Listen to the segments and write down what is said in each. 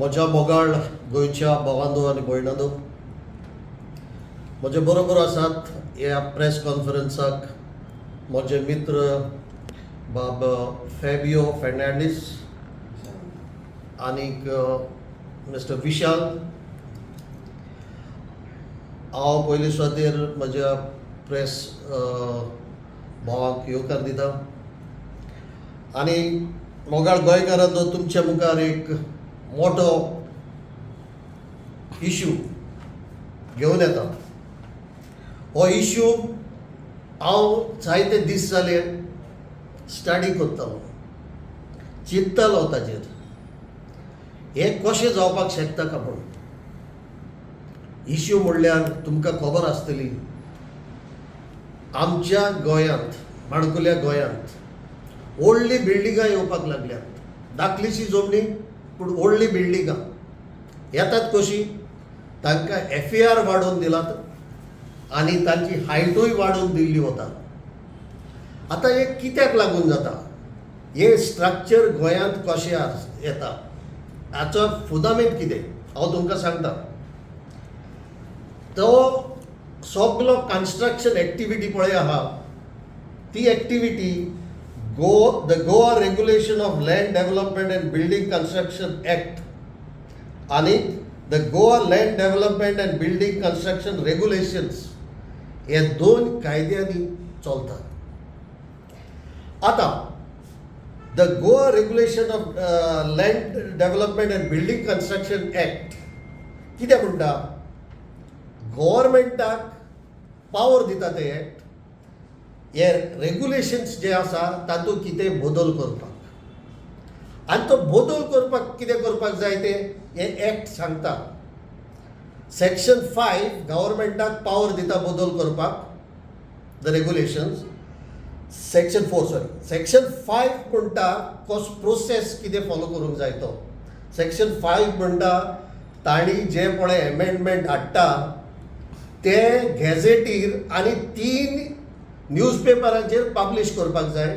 म्हज्या मोगाळ गोंयच्या भावांनो आनी भयणांनो, म्हजे बरोबर आसात ह्या प्रेस कॉन्फरन्साक म्हजे मित्र बाब फेबियो फेर्नांडीस आनीक मिस्टर विशाल. हांव पयली सुवातेर म्हज्या प्रेस भावांक येवकार दिता आनी मोगाळ गोंयकारांनो, तुमच्या मुखार एक मोठो इशू घेवन येता. हो इशू हांव जायते दीस जाले स्टडी करतालो, चिंततालो ताजेर, हें कशें जावपाक शकता का म्हणून. इश्यू म्हणल्यार तुमकां खबर आसतली, आमच्या गोंयांत, माणकुल्या गोंयांत व्हडलीं बिल्डिंगां येवपाक लागल्यात. धाकलीशी जमनी पूण व्हडलीं बिल्डिंगां येतात कशीं? तांकां एफएआर वाडोवन दिलात आनी तांची हायटूय वाडोवन दिल्ली वता. आतां हें कित्याक लागून जाता? हें स्ट्रक्चर गोंयांत कशें येता, हाचो फुदामेंत कितें, हांव तुमकां सांगता. तो सगलो कन्स्ट्रक्शन एक्टिविटी पळय आहा, ती activity go the Goa Regulation of Land Development and Building Construction Act आनी the Goa Land Development and Building Construction Regulations हे दोन कायद्यांनी चलतात. आतां the Goa Regulation of Land Development and Building Construction Act कितें म्हणटा? गव्हर्मेंटाक पावर दिता ते act हे रेगुलेशन्स जे आसा तातूंत कितें बदल करपाक. आनी तो बदल करपाक कितें करपाक जाय तें हे एक्ट सांगता. सेक्शन 5 गव्हर्मेंटाक पावर दिता बदल करपाक the regulations. Section 4, sorry, section 5 म्हणटा कसो प्रोसेस कितें फॉलो करूंक जाय तो. सेक्शन 5 म्हणटा, तांणी जे पळय एमेंडमेंट हाडटा ते गॅझेटीर आनी तीन न्यूजपेपरांचेर पब्लीश करपाक जाय.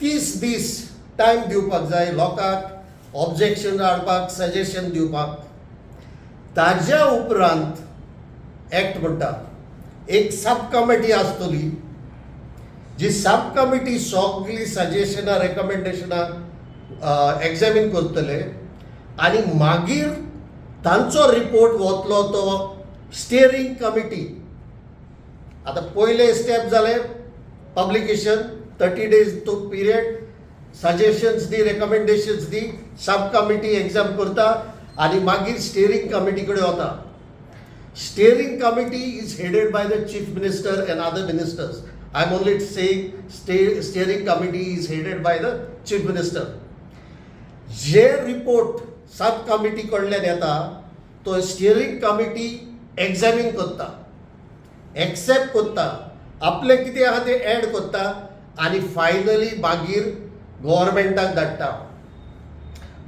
30 दीस टायम दिवपाक जाय लोकांक ऑब्जेक्शन हाडपाक, सजेशन दिवपाक. ताज्या उपरांत एक्ट म्हणटा, एक सब कमिटी आसतली, जी सब कमिटी सगळीं सजेशनां, रेकमेंडेशनां एग्जामीन करतले आनी मागीर तांचो रिपोर्ट वतलो तो स्टियरींग कमिटी. आतां पयले स्टेप जालें पब्लिकेशन, 30 डेज तो पिरियड, सजेशन्स दी, रेकमेंडेशन्स दी, सब कमिटी एग्जाम करता आनी मागीर स्टियरींग कमिटी कडेन वता. Steering committee is headed by the Chief Minister and other ministers. I am only saying, steering committee is headed by the Chief Minister. J report sub committee कडल्यान येता तो steering committee examine करता, accept करता, आपलें कितें आहा तें add करता आनी फायनली मागीर गव्हर्मेंटाक धाडटा.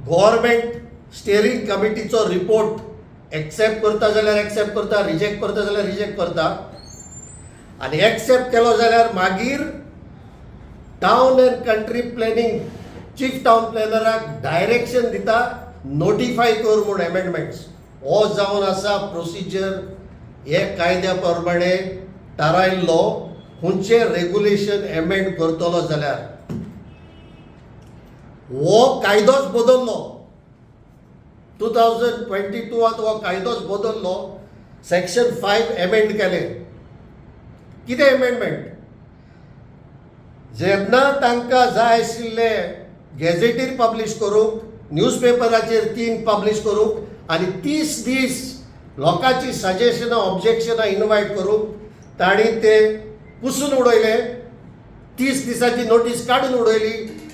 गव्हर्मेंट स्टियरींग कमिटीचो रिपोर्ट एक्सेप्ट करता जाल्यार एक्सेप्ट करता, रिजेक्ट करता जाल्यार रिजेक्ट करता. आनी एक्सेप्ट केलो जाल्यार मागीर Town and Country Planning Chief Town प्लॅनराक डायरेक्शन दिता, नोटिफाय कर म्हूण एमेंडमेंट्स. हो जावन आसा प्रोसिजर हे कायद्या प्रमाणे थारायल्लो, खंयचें रेगुलेशन एमेंड करतलो जाल्यार. हो कायदोच बदल्लो 2022त. हो कायदोच बदल्लो, सेक्शन 5 एमेंड केलें. कितें एमेंडमेंट? जेन्ना तांकां जाय आशिल्लें गॅझेटीर पब्लीश करूंक, न्यूजपेपराचेर तीन पब्लीश करूंक आनी 30 दीस लोकांची सजेशनां, ऑब्जेक्शनां इनवायट करूंक, तांणी ते पुसून उडयले. 30 दिसांची नोटीस काडून उडयली.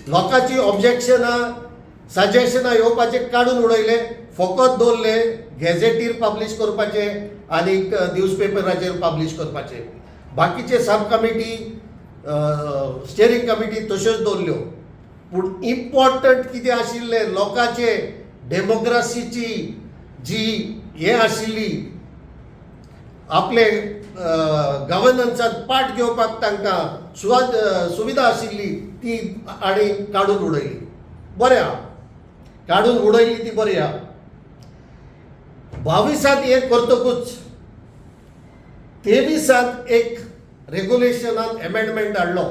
लोकांची ऑब्जेक्शनां, सजेशनां येवपाचे काडून उडयले. फकत दवरले गॅझेटीर पब्लीश करपाचे आनी न्यूजपेपराचेर पब्लीश करपाचे. बाकीचे सब कमिटी, स्टियरींग कमिटी तश्योच दवरल्यो. पूण इम्पॉर्टंट कितें आशिल्लें, लोकांचे डेमोक्रासीची जी हें आशिल्ली, आपले गवर्नन्सात पार्ट घेवपाक तांकां सुवात सुविधा आशिल्ली, ती आनी काडून उडयली. बरें आहा, काडून उडयली ती बरी आहा. बावीसांत हें करतकूच तेविसांत एक रेगुलेशनान एमेंडमेंट हाडलो.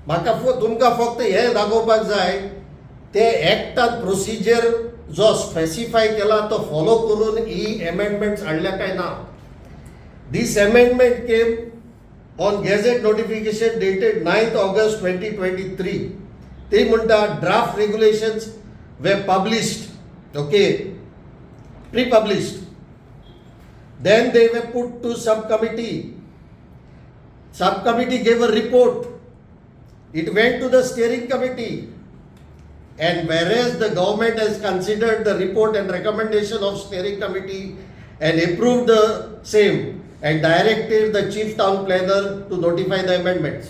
म्हाका तुमकां फक्त हें दाखोवपाक जाय, ते एक्टान प्रोसिजर जो स्पेसिफाय केला तो फॉलो करून ही एमेंडमेंट्स हाडल्या काय ना. This amendment came on gazette notification dated 9 August 2023. ते म्हणटा draft regulations were published, okay, pre published, then they were put to sub committee. Sub committee gave a report, it went to the steering committee, and whereas the government has considered the report and recommendation of steering committee and approved the same and directed the chief town planner to notify the amendments.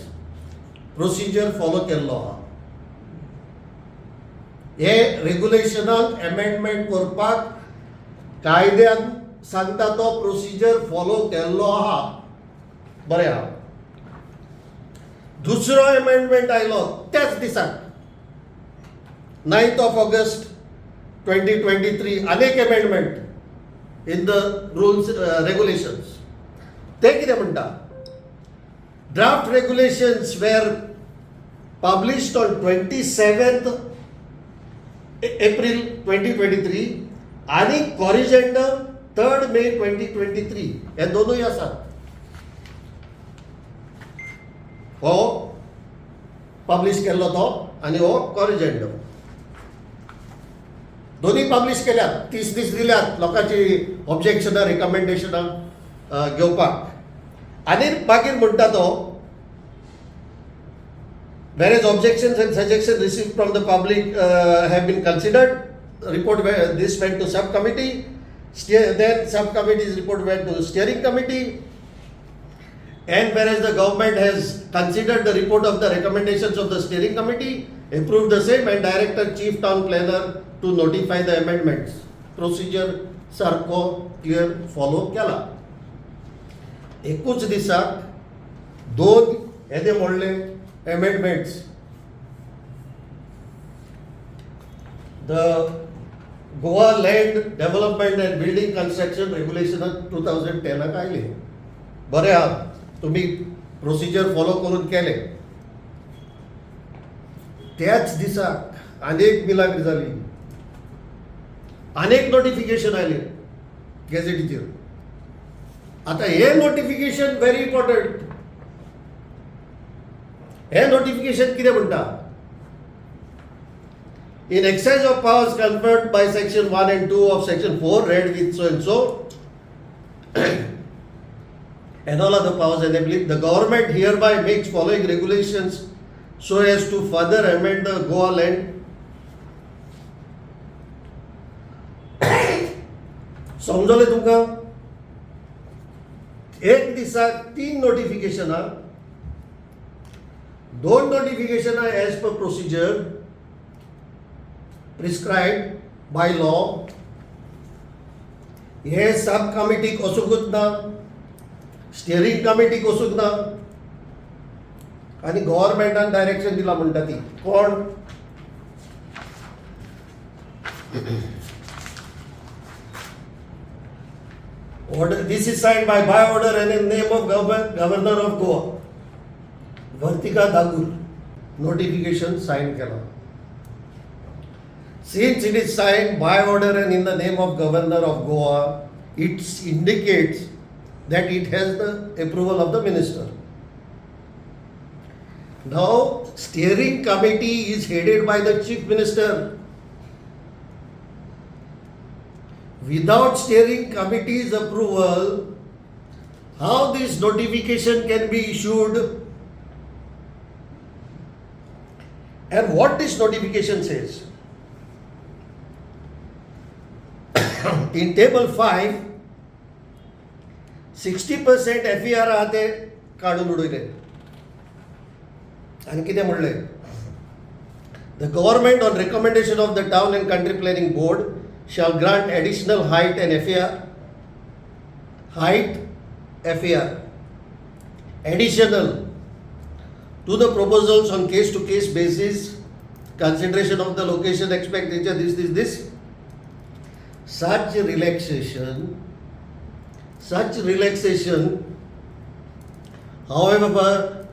Procedure follow केल्लो आहा. हे रेगुलेशनान amendment करपाक कायद्यान सांगता तो procedure follow केल्लो आहा. बरें आहा. दुसरो एमेंडमेंट आयलो त्याच दिसाक, 9 ऑफ ऑगस्ट 2023, अनेक amendment in the rules regulations. ते कितें म्हणटा, draft regulations were published on 27th April 2023 आनी कॉरिजेंडम 3 मे 2023, हे दोनूय आसात. हो पब्लिश केल्लो तो आनी हो कॉरिजेंडम दोनूय पब्लिश केल्यात. 30 दीस दिल्यात लोकांची ऑब्जेक्शनां रिकमेंडेशनां घेवपाक. आनी मागीर म्हणटा तो, whereas objections and suggestions received from the public have been considered, report this went to subcommittee, then subcommittee's report went to the steering committee, and whereas the government has considered the report of the recommendations of the steering committee, approved the same and directed chief town planner to notify the amendments. Procedure सारको clear follow केला. एकूच दिसाक दोन येदे व्हडले amendments. The Goa land development and building construction regulation 2010 आयले. बरें आहा, तुमी प्रोसिजर फॉलो करून केले. त्याच दिसाक आनी एक मिलाग्र जाली, आनी एक नोटिफिकेशन आयलें गॅझेटीचेर. आतां हें नोटिफिकेशन व्हेरी इम्पॉर्टंट. हें नोटिफिकेशन कितें म्हणटा, in exercise of powers conferred by section 1 and 2 of section 4 read with so and so and all other powers enabling, the government hereby makes following regulations so as to further amend the Goa land. समजलें तुमकां? एक दिसाक 3 नोटिफिकेशनां, 2 नोटिफिकेशनां as per procedure prescribed by law. हे सब कमिटीक वचूंकूच ना, steering कमिटीक वचूंक ना, आनी गव्हर्मेंटान डायरेक्शन दिलां म्हणटा ती कोण? Order, this is signed by order and in name of Governor of Goa, Vartika Dagur. Notification sign केला. Since it is signed by order and in the name of Governor of Goa, it indicates that it has the approval of the minister. Now, steering committee is headed by the Chief Minister. Without steering committee's approval, how this notification can be issued and what this notification says? In table 5, 60% FER आहा ते काडून उडयले आनी कितें म्हणलें, the government on recommendation of the town and country planning board shall grant additional height and FAR, height FAR additional to the proposals on case to case basis, consideration of the location, expenditure, this, this, this. Such relaxation, however,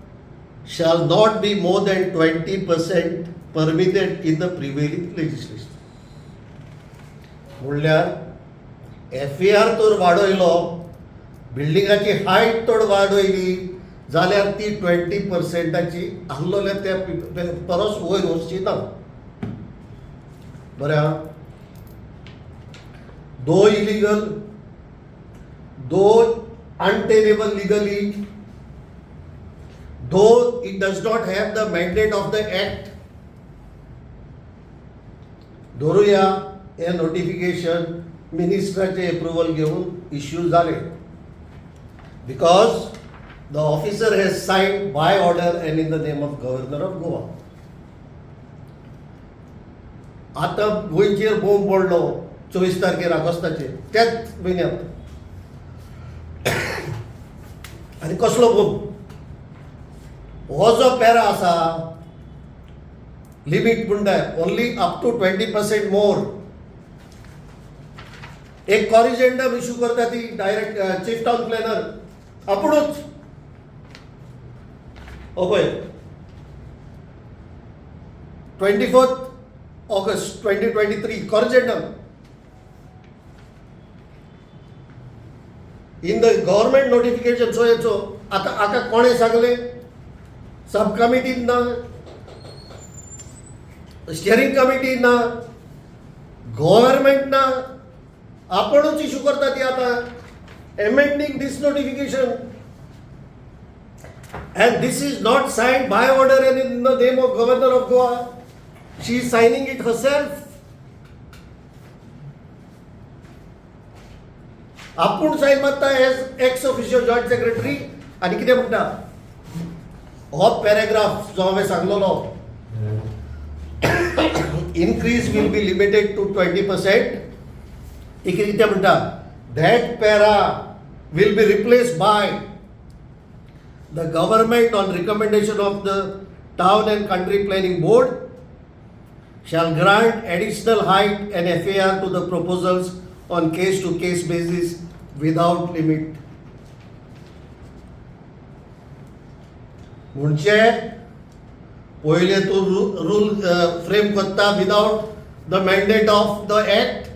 shall not be more than 20% permitted in the prevailing legislation. म्हणल्यार FAR तर वाडयलो, बिल्डिंगाची height तर वाडयली जाल्यार ती 20%ची आहलोल्या त्या परस वयर वचची ना. बरें आहा. Though illegal, though untenable legally, though it does not have the mandate of the act, धरुया हें नोटिफिकेशन मिनिस्टराचें एप्रुवल घेवन इश्यू जालें, because the officer has signed by order and in the name of governor of Goa. आतां गोंयचेर बोंब पडलो 24 तारखेर ऑगस्टाचेर, त्याच म्हयन्यांत. आनी कसलो बोंब? हो जो पॅरा आसा लिमीट म्हणटा ओन्ली अप टू 20% मोर. एक कॉरिजेंडम इशू करता ती डायरेक्ट चीफ टावन प्लॅनर आपुणूच. हो पळय 24 August 2023 corrigendum in the government notification. So and so. आतां आतां कोणें सांगलें? सब कमिटीन ना, स्टियरींग कमिटी ना, गव्हर्मेंट ना, आपणूच इशू करता ती आतां amending this notification. And this is not signed by order and in the name of governor of Goa. She is signing it herself. आपूण सायन मारता as ex officio joint secretary. आनी कितें म्हणटा हो पॅराग्राफ जो हांवें सांगलेलो, increase will be limited to 20%. ती कितें म्हणटा, that para will be replace by the government on recommendation of the Town and Country Planning Board shall grant additional height and FAR to the proposals on case-to-case basis without limit. म्हणजे पयले तूं rule frame करता without the mandate of the act,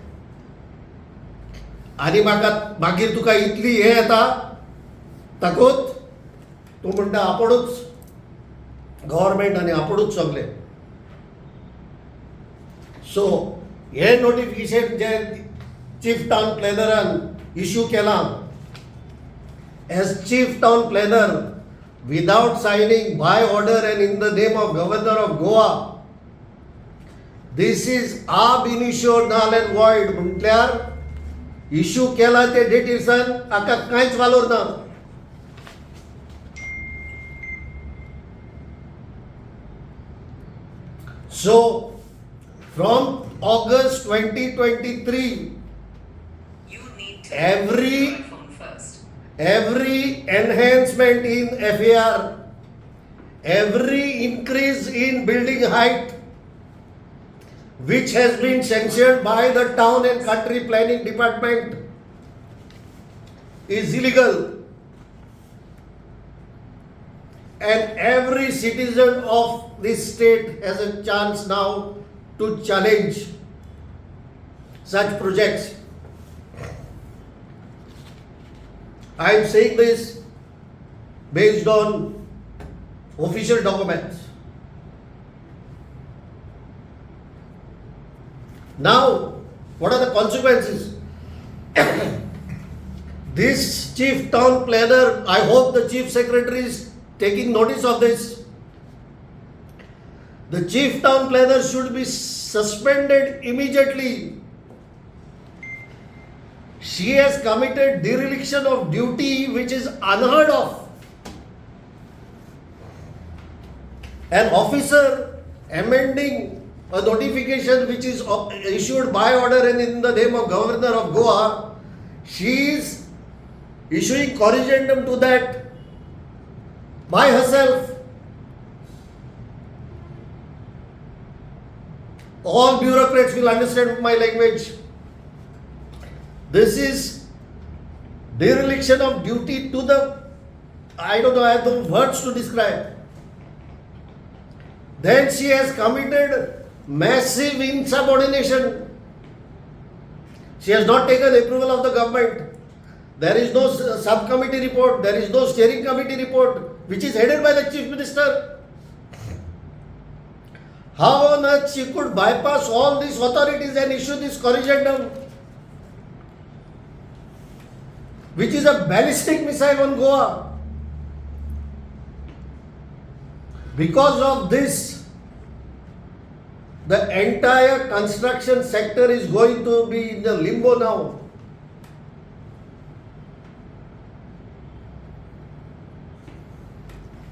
आनी म्हाका मागीर तुका इतली हें येता ताकूत तूं म्हणटा आपुणूच गव्हर्मेंट आनी आपुणूच सगलें. सो हें नोटिफिकेशन जें चीफ टावन प्लॅनरान इशू केलां as chief town planner without signing by order and in the name of governor of Goa, this is ab initio null and void. म्हटल्यार इशू केला ते डेटीसान हाका कांयच वालोर ना. So from August 2023, You need to your iPhone first. Every enhancement in FAR, every increase in building height, which has been sanctioned by the Town and Country Planning Department, is illegal. And every citizen of this state has a chance now to challenge such projects. I am saying this based on official documents. Now, what are the consequences? This chief town planner, I hope the chief secretary is taking notice of this. The chief town planner should be suspended immediately. She has committed dereliction of duty, which is unheard of. An officer amending a notification which is issued by order and in the name of Governor of Goa, she is issuing corrigendum to that by herself. All bureaucrats will understand my language. This is dereliction of duty to the, I don't know, I have no words to describe. Then she has committed massive insubordination. She has not taken approval of the government. There is no subcommittee report, there is no steering committee report, which is headed by the Chief Minister. How on earth she could bypass all these authorities and issue this corrigendum, which is a ballistic missile on Goa? Because of this, the entire construction sector is going to be in the limbo now.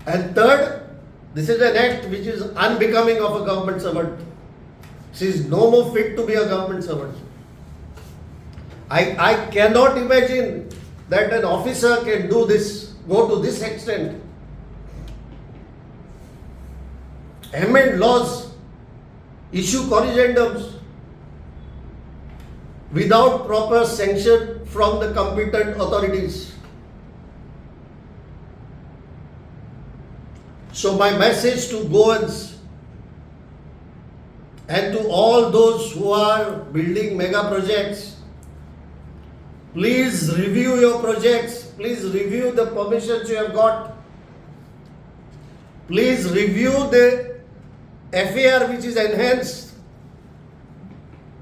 And third, this is an act which is unbecoming of a government servant. She is no more fit to be a government servant. I cannot imagine that an officer can do this, go to this extent. Amend laws, issue corrigendums without proper sanction from the competent authorities. So my message to Goans and to all those who are building mega projects, please review your projects, please review the permissions you have got, please review the FAR which is enhanced,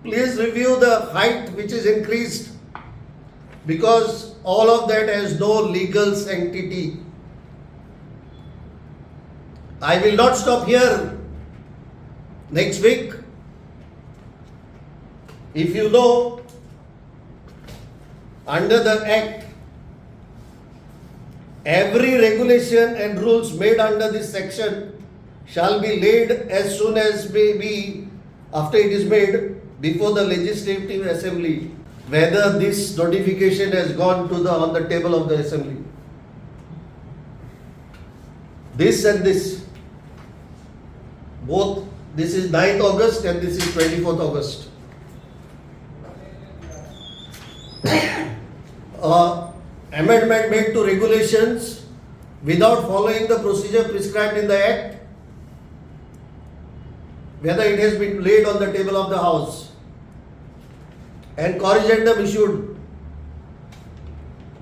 please review the height which is increased, because all of that has no legal sanctity. I will not stop here. Next week, if you know, under the Act, every regulation and rules made under this section shall be laid as soon as may be after it is made before the Legislative Assembly, whether this notification has gone to the on the table of the Assembly. This and this, both, this is 9th August and this is 24th August. Amendment made to regulations without following the procedure prescribed in the Act, whether it has been laid on the table of the House, and corrigendum issued.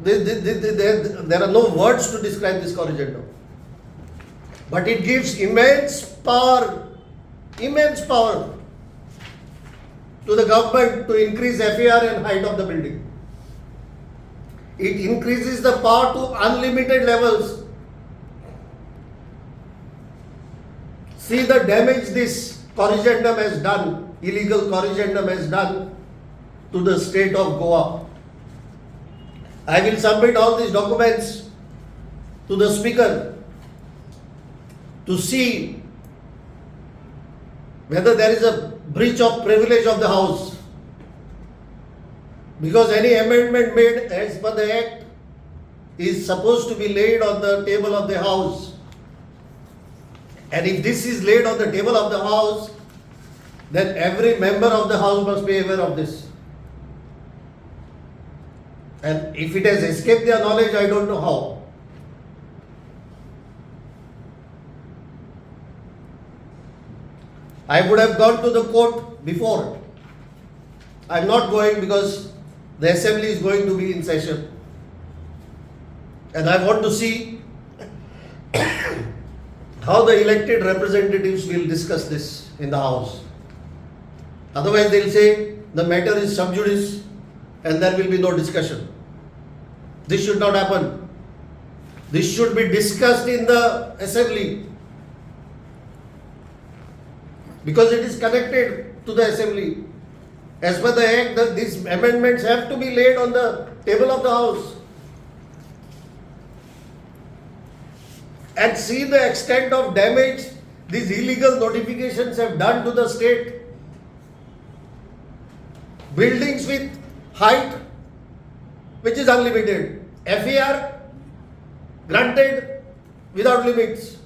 There are no words to describe this corrigendum. But it gives immense power to the government to increase FAR and height of the building. It increases the power to unlimited levels. See the damage this corrigendum has done, illegal corrigendum has done to the state of Goa. I will submit all these documents to the Speaker to see whether there is a breach of privilege of the House. Because any amendment made as per the Act is supposed to be laid on the table of the House. And if this is laid on the table of the House, then every member of the House must be aware of this. And if it has escaped their knowledge, I don't know how. I would have gone to the court before. I am not going because the assembly is going to be in session. And I want to see how the elected representatives will discuss this in the House. Otherwise they will say the matter is sub judice and there will be no discussion. This should not happen. This should be discussed in the assembly, because it is connected to the assembly. As per the Act, these amendments have to be laid on the table of the House. And see the extent of damage these illegal notifications have done to the state. Buildings with height which is unlimited, FAR granted without limits.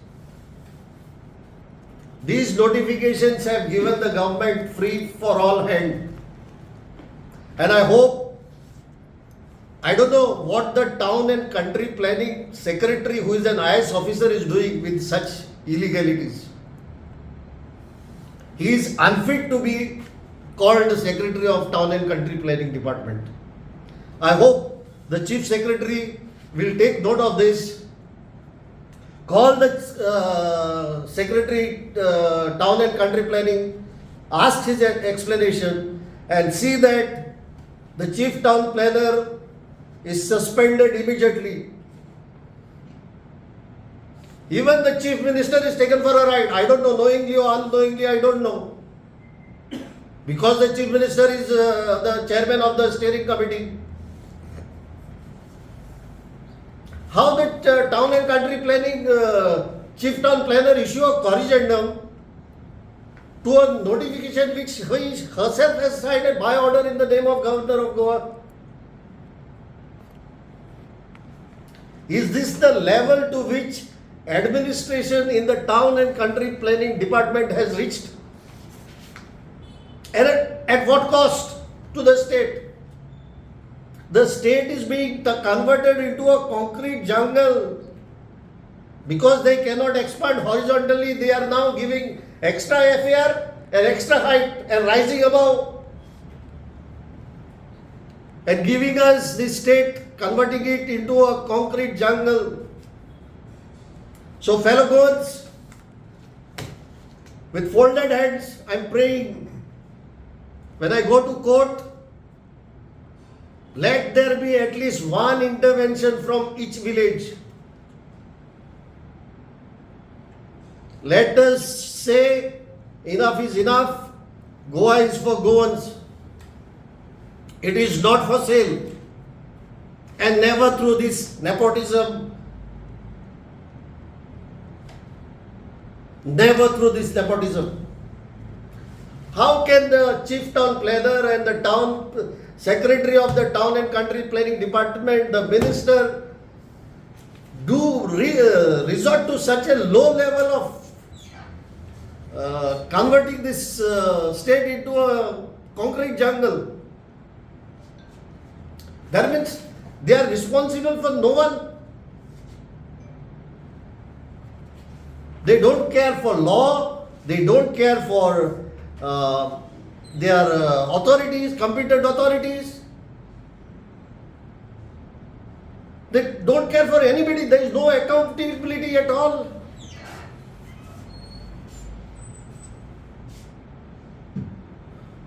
These notifications have given the government free for all hand. And I hope I don't know what the town and country planning secretary, who is an IAS officer, is doing with such illegalities. He is unfit to be called secretary of town and country planning department. I hope the chief secretary will take note of this, call the secretary town and country planning, ask his explanation and see that the chief town planner is suspended immediately. Even the chief minister is taken for a ride. I don't know, knowingly or unknowingly, I don't know. Because the chief minister is the chairman of the steering committee. How that town and country planning chief town planner issue a corrigendum to a notification which he herself has signed by order in the name of Governor of Goa? Is this the level to which administration in the town and country planning department has reached? And at what cost to the state? The state is being converted into a concrete jungle. Because they cannot expand horizontally, they are now giving extra FAR and extra height and rising above and giving us the state, converting it into a concrete jungle. So, fellow Goans, with folded hands, I'm praying, when I go to court, let there be at least one intervention from each village. Let us say enough is enough. Goa is for Goans. It is not for sale. And never through this nepotism. Never through this nepotism. How can the chief town planner and the town secretary of the town and country planning department, the minister, do resort to such a low level of converting this state into a concrete jungle? That means they are responsible for no one. They don't care for law, they don't care for their authorities, competent authorities. They don't care for anybody. There is no accountability at all.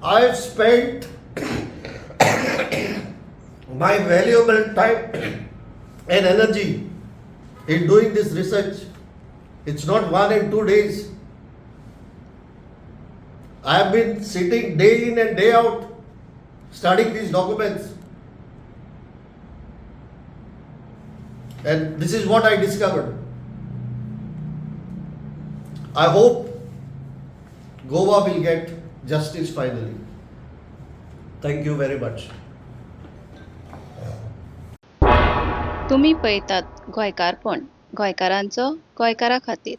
I have spent my valuable time and energy in doing this research. It's not 1 and 2 days. I have been sitting day in and day out studying these documents. And this is what I discovered. I hope Goa will get justice finally. Thank you very much. तुमी पळयतात गोंयकारपण, गोंयकारांचो गोंयकारा खातीर.